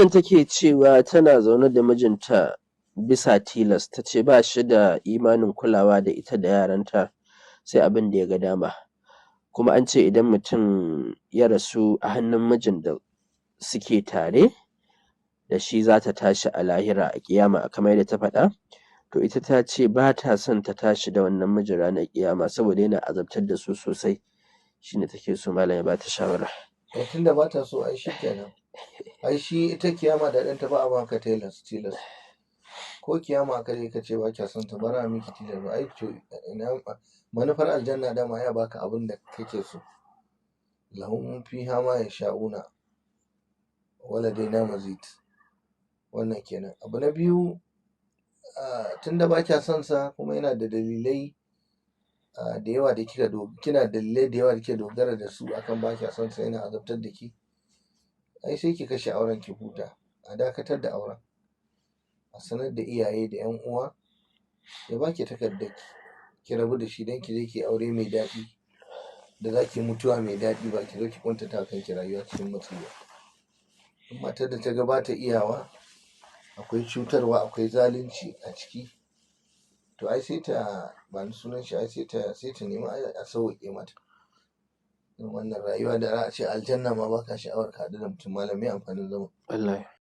Wannan take cewa tana zaune da mijinta bisa tilas, ta ce ba shi da imanin kulawa da ita da yaranta sai abin da ya ga dama. Kuma an ce idan mutum ya rasu a hannun mijin da suke tare da shi za ta tashi a lahira a ƙiyama kamar yadda ta faɗa. To ita ta ce ba ta son ta tashi da wannan mijin ranar ƙiyama saboda yana azabtar da su sosai. Shi ne take so malam ya ba ta shawara. Eh, tunda ba ta so ai shi kenan. Ai shi ita kiyama da ɗanta ba a baka tilas tilas. Ko kiyama aka je ka ce ba kya son ta bara miki tilas ba, ai to ina manufar aljanna, dama ya baka abin da kake so. Lahum fiha ma yasha'una wa ladaina mazid. Wannan kenan. Abu na biyu, tunda ba kya son sa kuma yana da dalilai da yawa da kika kina dalilai da yawa da kike dogara da su akan ba kya son sa, yana azabtar da ki, ai sai ki kashe auren ki huta. A dakatar da auren, a sanar da iyaye da yan uwa, ya baki takardar ki rabu da shi don ki je ki aure mai daɗi da za ki mutuwa mai daɗi, ba ki zo ki kuntata kanki rayuwa cikin matsi ba. In matar da ta ga ba ta iyawa, akwai cutarwa, akwai zalunci a ciki, to ai sai ta ba ni sunan shi, ai sai ta nemi a sauwaƙe mata. Irin wannan rayuwa da za a ce aljanna ma baka sha'awar ka haɗu da mutum, malam, me amfanin zama? Wallahi.